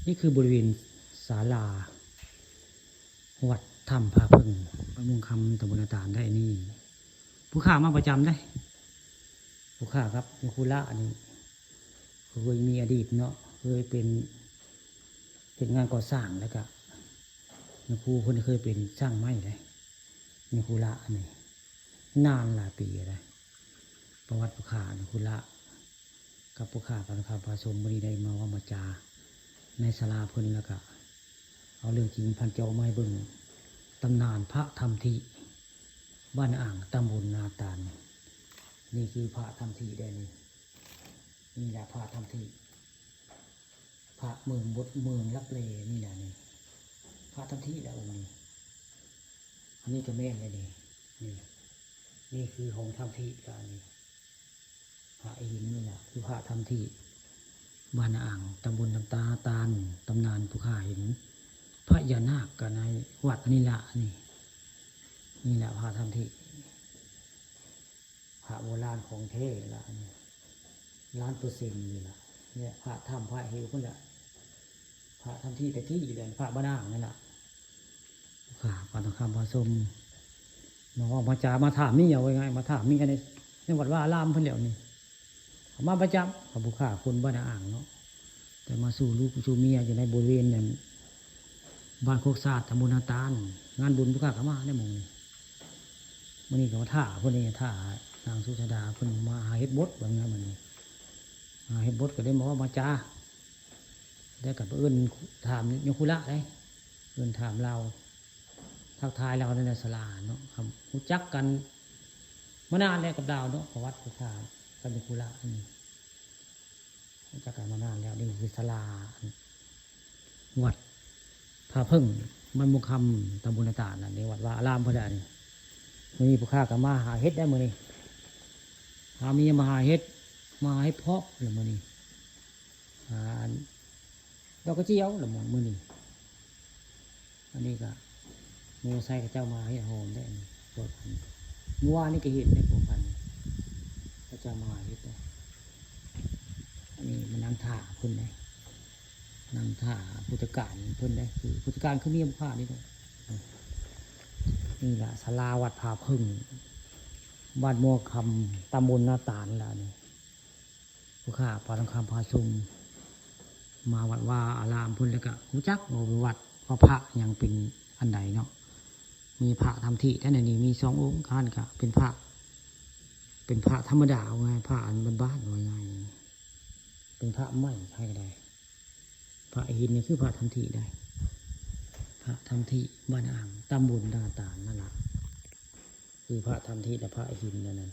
ນີ້ຄືບໍລິເວນສາລາວັດຖ້ຳຜາເຜິ້ງ ບ້ານມ່ວງຄຳ ຕຳບົນນາຕານໄດ໋ນີ້. ຜູ້ຂ້າມາປະຈຳໄດ໋ ຜູ້ຂ້າກັບຍາຄູລະນີ້ ເຄີຍມີອະດີດເນາະ ເຄີຍເປັນ ເຮັດງານກໍ່ສ້າງ ແລ້ວກະຍາຄູເພິ່ນເຄີຍເປັນຊ່າງໄມ້ໄດ໋ ຍາຄູລະນີ້ ນານຫຼາຍປີແລ້ວ. ປະຫວັດຜູ້ຂ້າຍາຄູລະ ກັບຜູ້ຂ້າການຄ້າປະຊາຊົນ ມື້ນີ້ໄດ້ມາເວົ້າມາຈາໃນສາລາເພິ່ນ ແລ້ວກະເອົາເລື່ອງຈິງພັນເຈົ້າມາໃຫ້ເບິ່ງ ຕຳນານພະທຳທິ ບ້ານອ່າງ ຕຳບົນນາຕານ. ນີ້ຄືພະທຳທິໄດ໋ນີ້ ນີ້ລະພະທຳທິ ພະເມືອງບົດ ເມືອງລັບແລນີ້ແຫຼະນີ້ ພະທຳທິແຫຼະອົງນີ້. ອັນນີ້ກະແມ່ນແຫຼະນີ້ ນີ້ ນີ້ຄືຫ້ອງທຳທິລະນີ້ ພະຫີນນີ້ລະຄືພະທຳທິ ບ້ານອ່າງ ຕຳບົນນາຕານ. ຕຳນານຜູ້ຂ້າເຫັນພະຍານາກກະໃນວັດນີ້ລະນີ້ ນີ້ລະພະທຳທິ ພະໂບລານຂອງແທ້ລະ ອັນນີ້ລ້ານເປີເຊັນນີ້ລະ. ນີ້ພະຖ້ຳພະເຫວພຸ້ນລະ ພະທຳທີ່ແຕ່ກີ້ແຫຼະ ພະບ້ານອ່າງນັ້ນລະ. ຂ້າປານຄຳພາຊົມ ມາເວົ້າມາຈາ ມາຖາມເມຍ ເວົ້າງ່າຍໆ ມາຖາມເມຍໃນ ໃນວັດວາອາລາມເພິ່ນແລ້ວນີ້ ເຂົາມາປະຈຳ ເຂົາຜູ້ຂ້າຄົນບ້ານອ່າງເນາະ ແຕ່ມາສູ່ລູກສູ່ເມຍຢູ່ໃນບໍລິເວນນັ້ນ ບ້ານໂຄກສາດ ຕຳບົນນາຕານ. ງານບຸນຜູ້ຂ້າກະມາໃນມື້ນີ້ ມື້ນີ້ກະມາຖ້າເພິ່ນນີ້ ຖ້ານາງສຸຊາດາເພິ່ນມາຫາເຮັດບົດ ວ່າງານມື້ນີ້ ມາເຮັດບົດກະໄດ້ມາເວົ້າມາຈາ ແລ້ວກະໄປເອີ້ນຖາມຍາຄູລະເດ້ ເອີ້ນຖາມລາວ ທັກທາຍລາວໃນສາລາເນາະ ຮູ້ຈັກກັນມານານແລ້ວກັບລາວເນາະ ປະຫວັດຜູ້ຂ້າກັບຍາຄູລະນີ້ ຮູ້ຈັກກັນມານານແລ້ວ. ນີ້ຄືສາລາວັດຜາເຜິ້ງ ບ້ານມ່ວງຄຳ ຕຳບົນນາຕານ ອັນນີ້ວັດວາອາລາມເພິ່ນແຫຼະນີ້. ມື້ນີ້ຜູ້ຂ້າກະມາຫາເຫັດໄດ໋ມື້ນີ້ ຫາເມຍມາຫາເຫັດ ມາຫາເຫັດເຜາະລະມື້ນີ້ ຫາອັນ ດອກກະຈຽວລະມື້ນີ້. ອັນນີ້ກະໝູ່ໄຊເຂົາເຈົ້າມາເຮັດຫອມໄດ໋ ອັນນີ້ ພວກອັນ ມື້ວານນີ້ກະເຫັນໄດ໋ ພວກອັນ ເຂົາເຈົ້າມາເຮັດໄດ໋. ອັນນີ້ມານັ່ງຖ້າເພິ່ນໄດ໋ ນັ່ງຖ້າຜູ້ຈັດການເພິ່ນໄດ໋ ຄືຜູ້ຈັດການຄືເມຍຜູ້ຂ້ານີ້ແຫຼະ. ນີ້ລະສາລາວັດຜາເຜິ້ງ ບ້ານມ່ວງຄຳ ຕຳບົນນາຕານລະນີ້. ຜູ້ຂ້າປານຄຳພາຊົມ ມາວັດວາອາລາມພຸ້ນ ແລ້ວກະຮູ້ຈັກວ່າວັດ ວ່າພະຫຍັງເປັນອັນໃດເນາະ. ມີພະທຳທິແທ້ ໃນນີ້ມີສອງອົງ ກະຫັ້ນກະເປັນພະ ເປັນພະທຳມະດາ ເອົາງ່າຍ ພະອັນບ້ານໆ ເອົາງ່າຍ ເປັນພະໄມ້ໃຊ້ກະໄດ້. ພະຫີນນີ້ຄືພະທຳທິໄດ໋ ພະທຳທິ ບ້ານອ່າງ ຕຳບົນນາຕານນັ້ນລະ ຄືພະທຳທິ ແລະ ພະຫີນອັນນັ້ນ.